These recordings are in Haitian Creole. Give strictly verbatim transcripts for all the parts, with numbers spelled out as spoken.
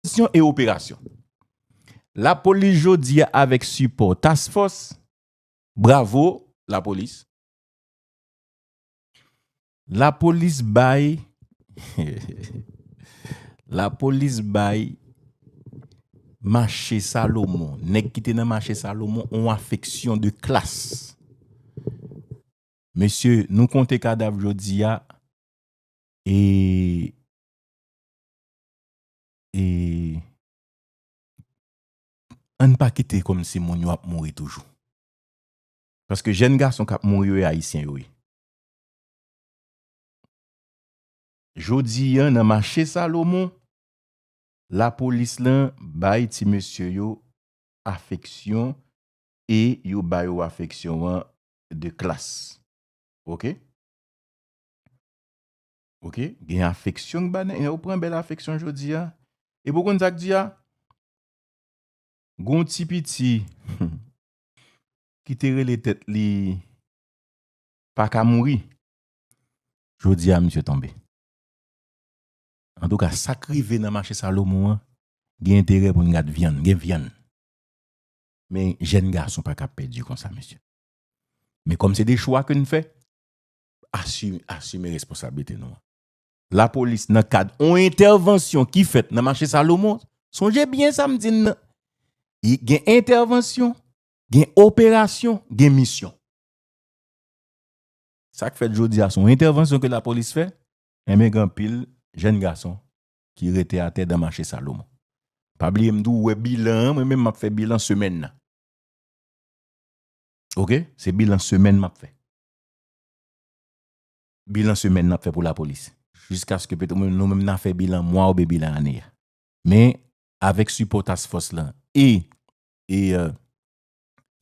Syon e operasyon. Lapolis jodi a avèk sipò Task Force. Bravo, lapolis. Lapolis bay, lapolis bay mache Salomon, nèg ki te nan mache Salomon, yon afeksyon de klas. Mesye, nou konte kadav jodi a, e, e, ann pa kite kòmsi moun yo ap mouri toujou. Paske jèn gason k ap mouri yo, e Ayisyen yo ye. Jodi a, nan mache Salomon, lapolis lan bay ti mesye yo afeksyon e yo ba yo afeksyon an de klas. Oke? Oke? Gen afeksyon k ba nèg, yo pran bèl afeksyon jodi a. Epi w konn sa k di a? Gon ti piti ki te rele tèt li pa ka mouri. Jodi a, misye tonbe. Antouka, sa k rive nan mache Salomon an, gen enterè pou n gad vyann, gen vyann. Men jèn gason pa ka pèdi konsa, mesye. Men kòm se de chwa ke n fè, asime, asime responsablite nou an. Lapolis, nan kad yon entèvansyon ki fèt nan mache Salomon, sonje byen sa m di n nan. I gen entèvansyon, gen operasyon, gen misyon. Sa k fèt jodi a, se yon entèvansyon ke lapolis fè, enben, gen anpil jèn gason ki rete atè dan mache Salomon. Pa bliye m di w, ou wè bilan an, mwen menm m ap fè bilan semèn nan. Oke? Se bilan semèn m ap fè. Bilan semèn n ap fè pou lapolis. Jiskaske petèt nou menm n a fè bilan mwa oubyen bilan ane a. Men, avèk sipò task fòs lan e, e, euh,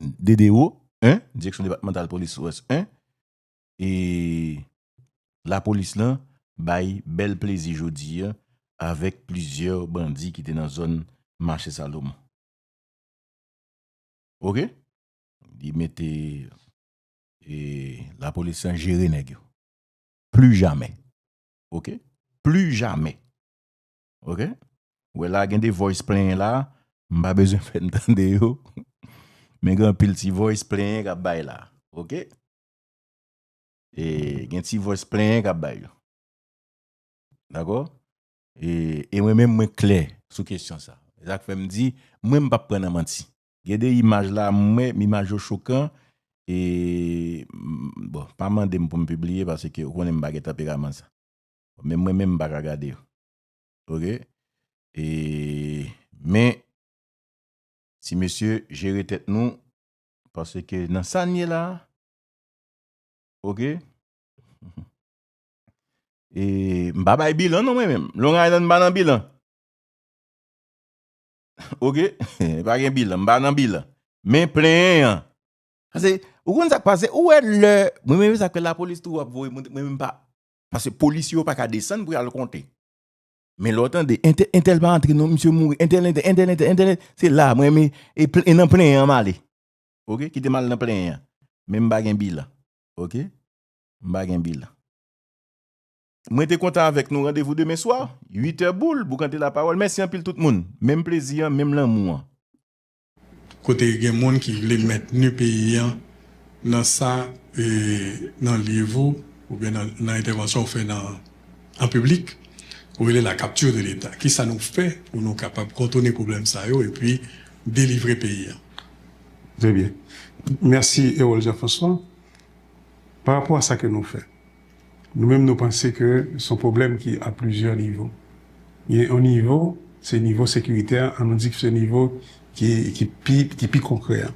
D D O en, Direksyon Depatmantal Polis Wès en, e lapolis lan bay bèl plezi jodi a avèk plizyè bandi ki te nan zòn mache Salomon. Oke? Li mete, e, lapolis lan jere nèg yo. Plus jamais. Oke? Plus jamais. Oke? Ou wè la, gen de voice plenyen la, m pa bezwen fè n tande yo. Men gen anpil ti voice plenyen k ap bay la. Oke? E gen ti voice plenyen k ap bay yo. Dakò? E, e mwen menm, mwen klè sou kesyon sa. Se sa k fè m di, mwen, m p ap pran nan manti. Gen de imaj la, mwen, imaj yo chokan, e, m, bon, pa mande m pou m pibliye, paske ou konnen m pa gen tanperaman sa. Men mwen menm, m pa ka gade yo. Oke? E, men, ti mesye, jere tèt nou, paske nan sa n ye la, oke? E, m pa bay bilan non mwen menm. Long Island m pa nan bilan. Oke? Pa gen bilan, m pa nan bilan. Men plenyen an. Paske, ou konn sa k pase, ou wè lè, mwen menm sa ke lapolis tou ap voye moun, mwen menm pa, paske polisye yo pa ka desann pou y al konte. Men lè w tande, entè-, entèl pa antre non, misye mouri, entèl, entèl, entèl, entèl, entèl, se la, mwen, men, e pl-, e nan plenyen an m ale. Oke, kite m al nan plenyen an. Men m pa gen bilan. Oke? M pa gen bilan. Mwen te kontan avèk nou. Randevou demen swa, uit è boul, Boukante Lapawòl. Mèsi anpil tout moun. Menm plezi an, menm lanmou an. Kote gen moun ki vle mentni peyi an nan sa, e, nan liv ou, oubyen nan, nan entèvansyon ou fè nan, an piblik, ou rele la capture de l'État. Kisa nou fè pou nou kapab kontounen pwoblèm sa yo epi delivre peyi an? Très bien. Mèsi, Erol Jean François. Pa rapò a sa ke nou fè, nou menm, nou panse ke se yon pwoblèm ki a plizyè nivo. Gen yon nivo, se nivo sekiritè, an nou di ke se nivo ki, ki pi, ki pi konkrè a.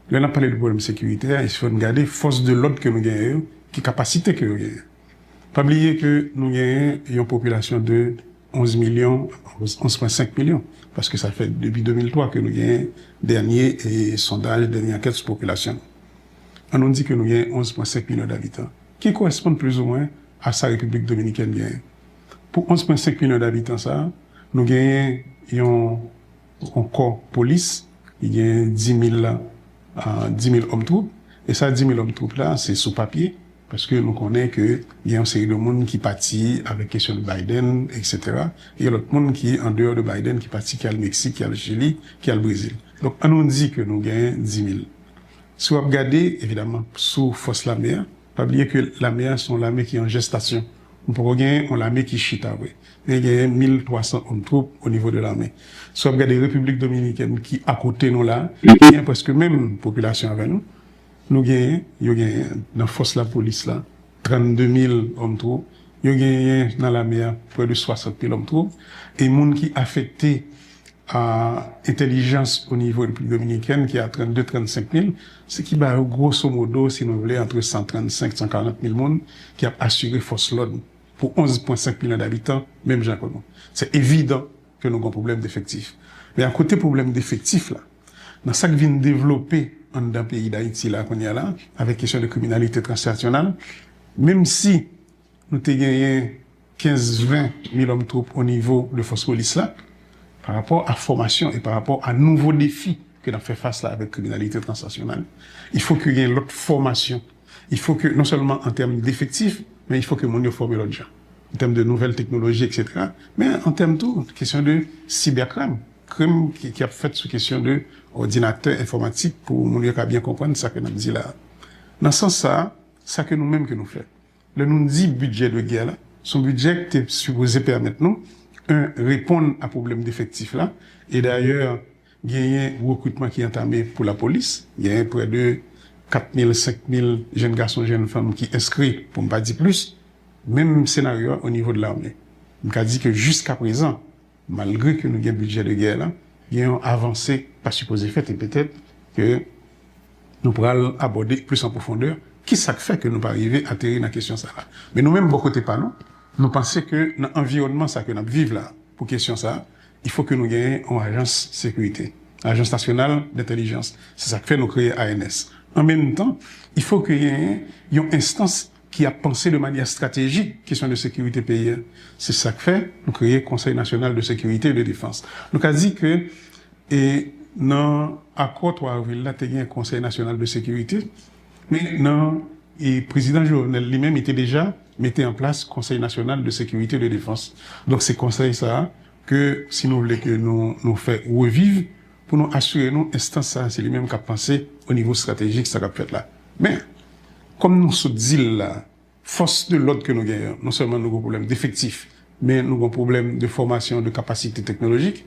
Lè n ap pale de pwoblèm sekiritè, il fò n gade fòs de lòd ke nou genyen yo, ki kapasite ke yo genyen. Pa bliye ke nou genyen yon popilasyon de onz milyon, onz pwen senk milyon, paske sa fè depi de mil twa ke nou genyen dènye, e, sondaj, dènye ankèt sou popilasyon nou. An nou di ke nou genyen onz pwen senk milyon dabitan, ki koresponn plizoumwen a sa Repiblik Dominikèn genyen. Pou onz pwen senk milyon dabitan sa a, nou genyen yon, yon kò polis ki genyen dis mil, a, dis mil òm twoup, E sa, dis mil òm twoup la, se sou papye, paske nou konnen ke gen yon seri de moun ki pati avèk kesyon de Biden, et cetera. Gen lòt moun ki, an deyò de Biden, ki pati, ki al Meksik, ki al Chili, ki al Brezil. Donk, an nou di ke nou genyen dis mil. Si w ap gade, evidaman, sou fòs lame a, pa bliye ke lame a se yon lame ki an jestasyon. Nou poko genyen yon lame ki chita vre. Men genyen mil twa san òm twoup o nivo de lame. Si w ap gade Repiblik Dominikèn ki akote nou la, ki gen prèske menm popilasyon avè nou, nou genyen, yo genyen nan fòs lapolis la, trannde mil òm twoup, yo genyen nan lame a, prè de swasant mil òm twoup, e moun ki afekte a entèlijans o nivo Repiblik Dominikèn ki a trannde, trannsenk mil, se ki ba yo gwoso modo, si nou vle, antre san trannsenk, san karant mil moun ki ap asire fòs lòd pou onz pwen senk milyon dabitan, menm jan ke nou. Se evidan ke nou gen pwoblèm defektif. Men akote pwoblèm defektif la, nan sa k vin devlope anndan peyi Dayiti la kounye a la, avèk kesyon de kriminalite transnasyonal, menm si nou te genyen kenz, ven mil òm twoup o nivo de fòs polis la, pa rapò a fòmasyon e pa rapò a nouvo defi ke n ap fè fas la avèk kriminalite transnasyonal, il faut que gen lòt fòmasyon. Il faut que, non sèlman an tèm defektif, men il faut que moun yo fòme lòt jan. An tèm de nouvèl teknoloji, et cetera. Men an tèm tou, kesyon de sibèkrim, krim ki, ki ap fèt sou kesyon de òdinatè enfòmatik pou moun yo ka byen konprann sa ke n ap di la a. Nan sans sa a, sa ke nou menm ke nou fè. Lè nou di bidjè de gè la, se yon bidjè ki te sipoze pèmèt nou, en, reponn a pwoblèm defektif la. E dayè, genyen rekritman ki antame pou lapolis. Genyen prè de kat mil, senk mil jèn gason, jèn fanm ki enskri, pou m pa di plis. Menm senaryo a o nivo de lame. M ka di ke jiskaprezan, malgre ke nou gen bidjè de gè la, gen yon avanse k pa sipoze fèt e petèt ke nou pral abòde plis an pwofondè kisa k fè ke nou pa rive ateri nan kesyon sa la. Men nou menm, bò kote pa nou, nou panse ke nan anviwònman sa ke n ap viv la, pou kesyon sa, il faut que nou genyen yon ajans sekirite, Ajans Nasyonal d'Entèlijans. Se sa k fè nou kreye A N S. An menm tan, il faut que genyen yon enstans ki ap panse de manyè estratejik kesyon de sekirite peyi a. Se sa k fè nou kreye Konsèy Nasyonal de Sekirite e de Defans. Nou ka di ke, e, nan akò twa avril la, te gen Konsèy Nasyonal de Sekirite, men nan, e, Prezidan Jovenel li menm, li te deja mete an plas Konsèy Nasyonal de Sekirite e de Defans. Donk, se konsèy sa a ke, si nou vle ke nou, nou fè reviv, pou nou asire nou enstans sa a, se li menm k ap panse o nivo estratejik sa k ap fèt la. Men, kòm nou sot di l la, fòs de lòd ke nou genyen, non sèlman nou gen pwoblèm defektif, men nou gen pwoblèm de fòmasyon, de kapasite teknolojik,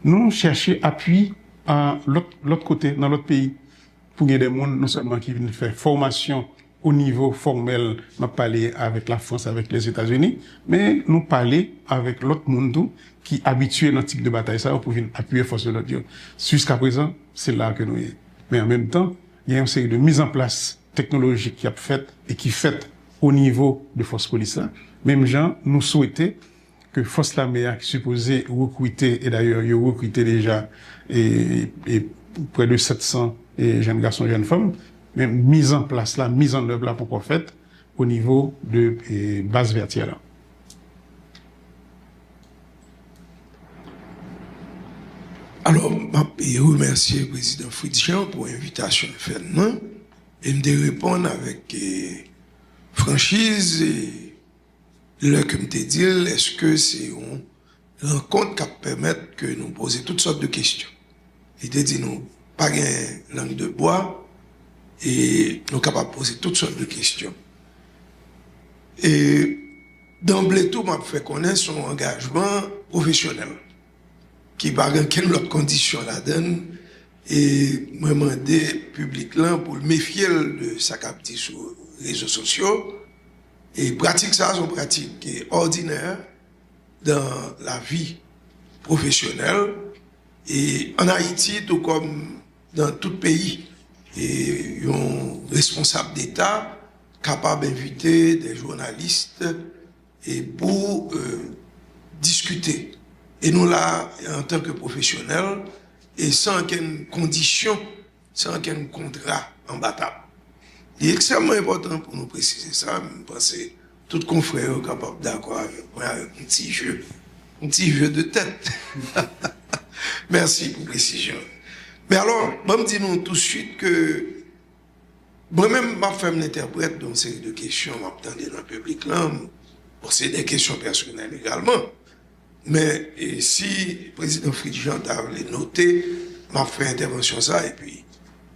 nou chèche apui a lòt, lòt kote, nan lòt peyi, pou gen de moun non sèlman ki vin fè fòmasyon o nivo fòmèl, m ap pale avèk Lafrans, avèk Lèzetazini, men nou pale avèk lòt moun tou ki abitye nan tip de batay sa yo pou vin apiye fòs de lòd yo. Jiskaprezan, se la ke nou ye. Men an menm tan, gen yon seri de mizanplas teknolojik ki ap fèt e ki fèt o nivo de fòs polis la. Menm jan, nou swete ke fòs lame a ki sipoze rekrite, e dayè yo rekrite deja, e, e prè de sèt san, e, jèn gason, jèn fanm, men mizanplas la, mizannèv la poko fèt o nivo de, e, baz vètyèl la. Alò, m ap remèsye Prezidan Fritz Jean pou envitasyon l fè n nan, e m te reponn avèk, e, franchiz, e, lè ke m te di l, èske se yon rankont k ap pèmèt ke nou poze tout sòt de kesyon? Li te di nou, pa gen lang de bwa, e nou kapab poze tout sòt de kesyon. E danble tou, m ap fè konnen se yon angajman pwofesyonèl ki pa gen kenn lòt kondisyon ladan l. E mwen mande piblik lan pou l mefye l de sa k ap di sou rezo sosyo. E pratik sa a se yon pratik ki òdinè dan lavi pwofesyonèl. E ann Ayiti, tou kòm dan tout peyi, e yon responsab deta kapab envite de jounalis e pou, e, diskite. E nou la, antanke pwofesyonèl, e san okenn kondisyon, san okenn kontra anba tab. Li ekstrèmman enpòtan pou nou presize sa. M panse tout konfrè yo kapab dakò avèk mwen avèk yon ti je, yon ti je de tèt. Mèsi pou presizyon. Men alò, ban m di nou touswit ke Mwen menm, m ap fè m entèprèt de yon seri de kesyon m ap tande nan piblik lan. Bon, se de kesyon pèsonèl egalman. Men, e, si Prezidan Fritz Jean ta vle note, m ap fè entèvansyon sa, epi,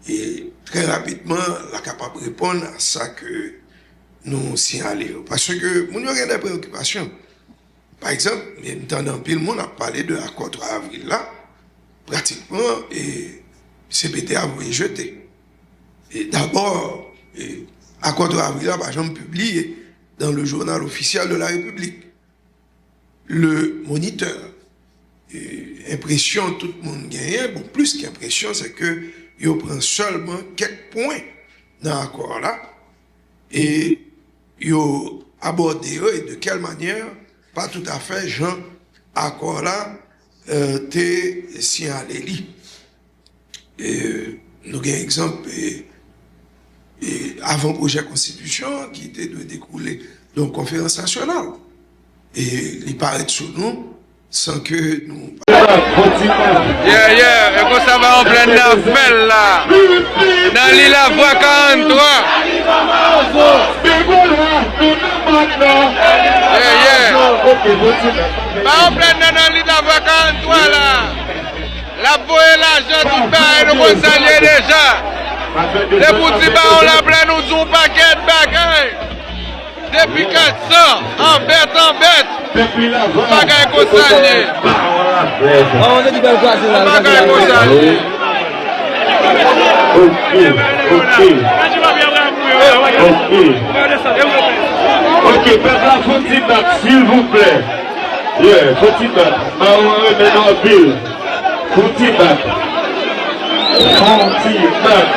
e, trè rapidman, l a kapab reponn a sa ke nou siyale yo. Paske moun yo gen de preokipasyon. Pa egzanp, m tande anpil moun ap pale de akò twa avril la, pratikman, e, C P T a voye jete. E dabò, e, akò twa avril la pa janm pibliye dans le journal officiel de la République. Le Moniteur. E, enpresyon tout moun genyen, bon, plis ke enpresyon, se ke yo pran sèlman kèk pwen nan akò la, e yo abòde yo, e de kèl manyè, pa toutafè jan akò la, e, te siyale li. E, nou gen egzanp, e, e, avan pwojè konstitisyon ki te dwe dekoule de yon konferans nasyonal. E li parèt sou nou san ke nou pa. Yeah, yeah, e konsa Bawon Plèn nan ap fè l la. Nan li Lavwa karant twa. Yeah, yeah. Bawon Plèn nan nan li Lavwa karant twa la. L ap voye lajan tout bagay, nou konn sa l ye deja. Depi w di Bawon Laplèn, nou di yon pakèt bagay. Depi kat san, an bèt, an bèt. Bagay konsa l ye. Bagay konsa l ye. Ok, ok. Ok. Ok, pèp la, fè yon ti bak, silvouplè. Yeah, fè yon ti bak. Bawon renmen nou anpil. Fè yon ti bak. Fè yon ti bak.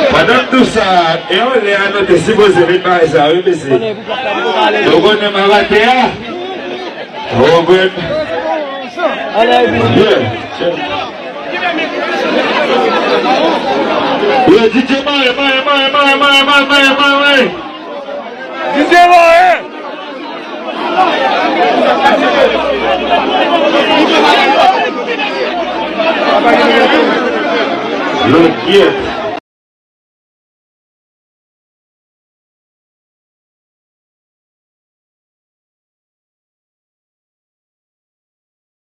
Pandan m di w sa, e anlè a nou te sipoze met bagay sa, wi, mesye. Nou konnen m ap atè a. Ou konprann? Yeah. Yo, D J mare, mare, mare. D J mare. Lòt yèt.